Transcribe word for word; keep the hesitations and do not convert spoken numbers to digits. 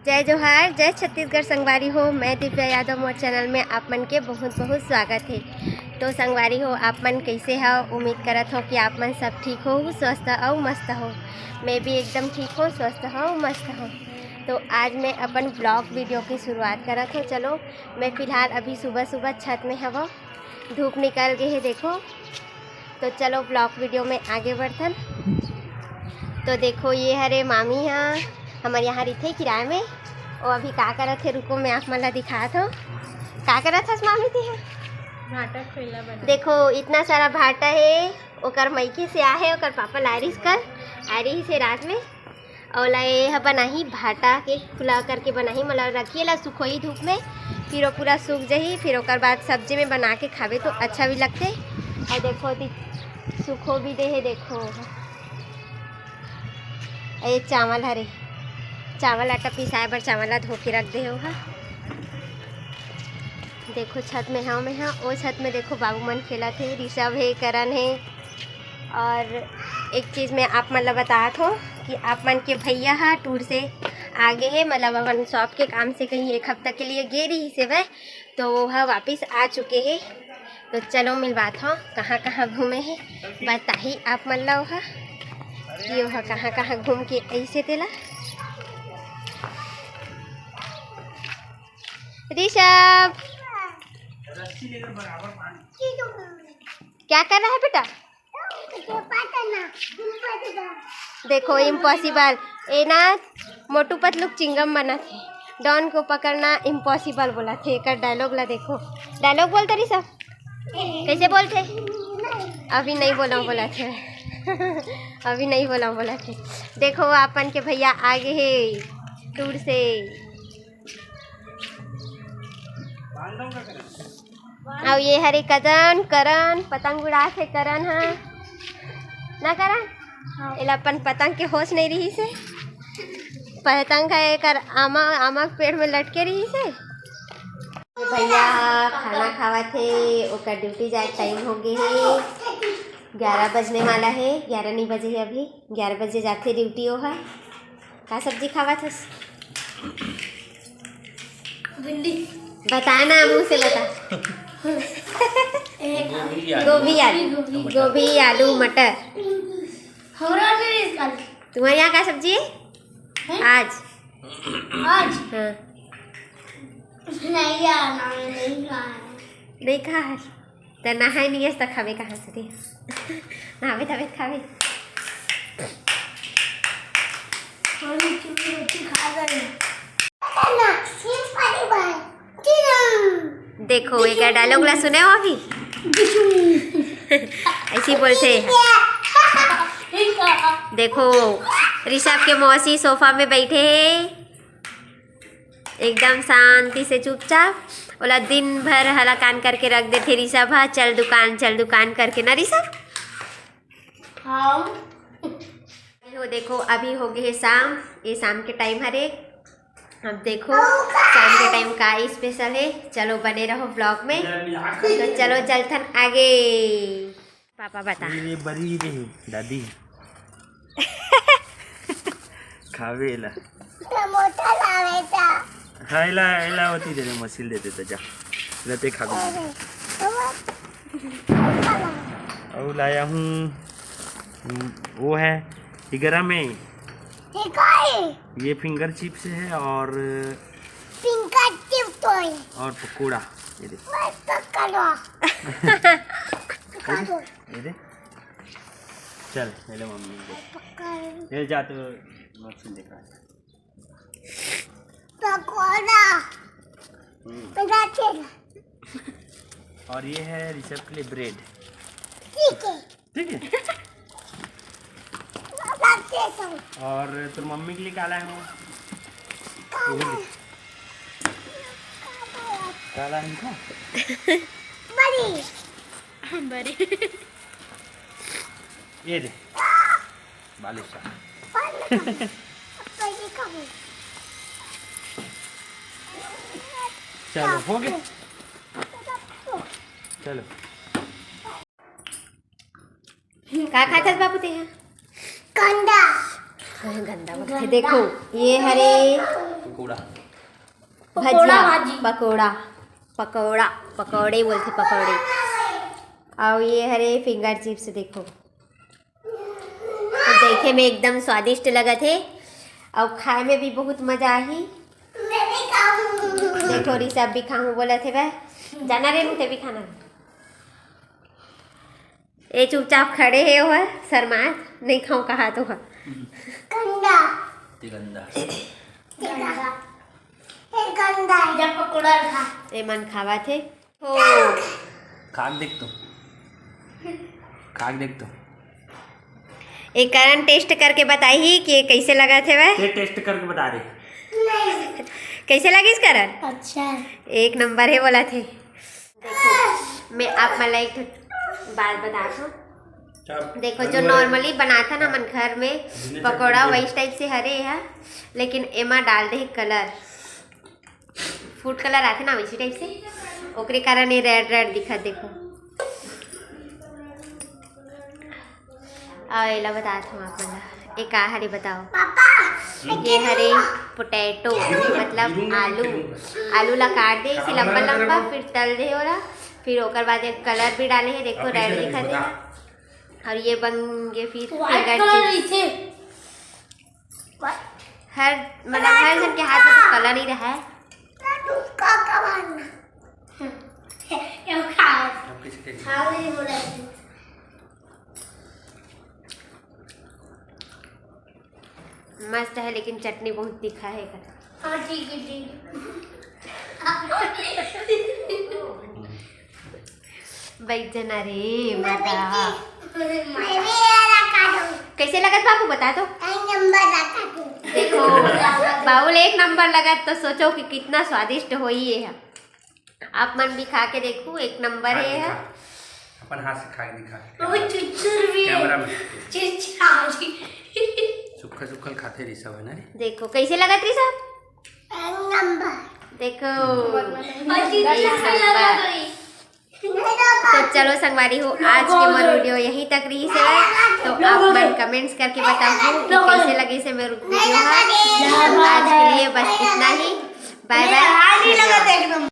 जय जोहार, जय छत्तीसगढ़ संगवारी हो। मैं दिव्या यादव, मोर चैनल में आप मन के बहुत बहुत स्वागत है। तो संगवारी हो, आप मन कैसे हो? उम्मीद करत हो कि आप मन सब ठीक हो, स्वस्थ अउ मस्त हो। मैं भी एकदम ठीक हूँ, स्वस्थ हूँ, मस्त हूँ। तो आज मैं अपन ब्लॉग वीडियो की शुरुआत करत हूँ। चलो, मैं फिलहाल अभी सुबह सुबह छत में हवो, धूप निकल गए है, देखो। तो चलो, ब्लॉग वीडियो में आगे बढ़थन। तो देखो, ये हरे मामी हा, हमर यहाँ रहिथे किराए में। वो अभी का करत है, रुको, मैं आप मन ला दिखात हूँ। का करत हस मामी, ते हा? भाटा खोइला बना। देखो, इतना सारा भाटा है, ओकर मइके से आहे, ओकर पापा लारिस कल, आ रही से रात में। अउ ला ये ह बनाही, भाटा के खुला करके बनाही, मतलब रखिए ला सुखोई धूप में, फिर वो पूरा सूख जही, फिर ओकर बाद सब्जी में बना के खावे तो अच्छा भी लगथे। अउ देखो, ओती सुखो भी दे हे, देखो, ये चावल हरे, चावल आटा पिसाए बर चावल ला धो के रख दे हो हा। देखो, छत में हव मैं हा, ओ छत में देखो, बाबू मन खेलत हे, ऋषभ हे, करण हे। और एक चीज़ मैं आप मन ला बतात हूँ कि आप मन के भैया हा टूर से आगे है, मतलब अपन शॉप के काम से कहीं एक हफ्ता के लिए गे रही से वह, तो वो हा वापिस आ चुके हैं। तो चलो मिलवात हूँ, कहाँ कहाँ घूमे हैं, बताही आप मन ला ओहा कि ओहा कहाँ कहाँ घूम के ऐसे तेला। ऋषभ, क्या कर रहा है बेटा? देखो, इम्पॉसिबल। ए ना, मोटू पतलू के चिंगम बना थे, डॉन को पकड़ना इम्पॉसिबल बोला थे। एकर डायलॉग ला देखो, डायलॉग बोलते रही सब, कैसे बोलते? अभी नहीं बोला, बोला थे। अभी नहीं बोला, बोला थे। देखो, आपन के भैया आगे है टूर से। अउ ये हरे कजन, करन, पतंग उड़ात हे करन हा। ना करन? हाँ। एला अपन पतंग के होश नहीं रही से। पतंग हा एकर आमा, आमा के पेड़ में लटके रही से। भैया खाना खावत हे, ओकर ड्यूटी जाए टाइम हो गए हे, ग्यारह बजने वाला है, ग्यारह नहीं बजे है अभी, ग्यारह बजे जाथे ड्यूटी ओहा। का सब्जी खावत हस? भिंडी। बता ना, मुंह से बता। गोभी, आलू। गोभी, आलू, मटर। हमरा भी इसका। तुम्हारे यहाँ का सब्जी है? हैं? आज। आज? हाँ। नहीं यार, नहीं खाया। नहीं खाया है? त नहाए नहीं है, त खावे कहाँ से रे? नहावे तबे खावे। देखो, एक डायलॉग ला सुने हो अभी? ऐसी बोलते हैं। देखो, ऋषभ के मौसी सोफा में बैठे हैं, एकदम शांति से चुपचाप। ओला दिन भर हलाकान करके रख देथे ऋषभ हा, "चल दुकान, चल दुकान" करके ना ऋषभ? हाँ। हो देखो, अभी हो गए हे शाम, ये शाम के टाइम हरे। अब देखो शाम के टाइम का स्पेशल है, चलो बने रहो ब्लॉग में। तो चलो चलथन आगे। पापा बता। ये बरी रे दादी। खावे ला। टमाटर लावे था। हाँ, एला, एला होती दे दे, मसील दे दे तो जा। लते खावे। अरे, टमाटर। और लाया हूँ, हम्म, वो है, ये गरम है। ये का है? ये फिंगर चिप्स है और फिंगर चिप्स तो है। और पकौड़ा, ये दे। बस पकौड़ा। पकौड़ा। ये दे। चल, मेरे मम्मी को। पकौड़ा। ये जा तो मशीन दिखा। पकौड़ा। हम्म। पकौड़ा। और ये है ऋषभ के लिए ब्रेड। ठीक है। ठीक है। पकौड़ा। और तेरे मम्मी के लिए काला है वो? काला। काला है इनका? बड़ी। बड़ी। ये दे। बालूशाह। चलो, हो गए। चलो। का खाथस बाबू ते हा? गंदा। कहे गंदा बोलथे। देखो, ये हरे पकौड़ा। पकौड़ा भजिया, भाजी। पकौड़ा, पकौड़ा, पकौड़े बोलथे, पकौड़े। अउ ये हरे फिंगर चिप्स, देखो, तो देखे में एकदम स्वादिष्ट लगत हे, अउ खाए में भी बहुत मजा आही। देखो, ऋषभ भी खाहूँ बोलत हे, वह जाना रे, मुझे भी खाना है। ए चुपचाप खड़े हे, ओह शर्मात नहीं, खाऊं कहा तो ह। गंदा। ते गंदा। गंदा। ये गंदा है। जब पकौड़ा खा। ए मन खावा थे। हो। खाक देख तो। खाक देख तो। एक करण टेस्ट करके बताई कि ये कैसे लगा थे वह। ते टेस्ट करके बता दे। नहीं। कैसे लगिस करण? अच्छा। एक नंबर है बोला थे। देखो, मैं आप मन ला एक ठो बात बता दूं। देखो, जो नॉर्मली बनाता ना मन घर में पकौड़ा, वही टाइप से हरे है, लेकिन एमा डाल दे कलर, फूड कलर आथे ना, वैसी टाइप से, ओकरे कारण ये रेड रेड दिखत। देखो, अउ एला बतात हूँ आप मन ला, ये का हरे बताओ? पापा। ये हरे पोटैटो, मतलब आलू। आलू ला काट दे इसे लंबा लंबा, फिर तल दे ओला, फिर ओकर बाद एक कलर भी डाले है, देखो रेड दिखत है। और ये बन गए फिर व्हाइट फिंगर कलर चिप्स। इथे। हर मतलब हर जन के हाथ में तो कला नहीं रहा है। का का मारना। ये खाओ। अब किसी के खाओ नहीं बोला। मस्त है, लेकिन चटनी बहुत तीखा है एकर। हाँ, ठीक है, ठीक है। बैठ जाना रे माता। मैं भी ये रखा दूँ। कैसे लगत बाबू, बता तो। एक नंबर रखा दूँ। देखो, बाबू ले एक नंबर लगत तो सोचो कि कितना स्वादिष्ट होई ये है। आप मन भी खा के देखो, एक नंबर है ये है। अपन हाथ से खा के दिखा। वो चुचुर भी है। कैमरा में। चिचरा जी। सुखल सुखल खाते रही सब, है ना रे? देखो कैसे लगत रही सब। एक नंबर। देखो, और चिचुर भी लगा गई। तो चलो संगवारी हो, आज के मोर वीडियो यहीं तक रही से। तो आप मन कमेंट्स करके बताओ कि कैसे लगे से मेरे वीडियो है। आज के लिए बस इतना ही। बाय बाय।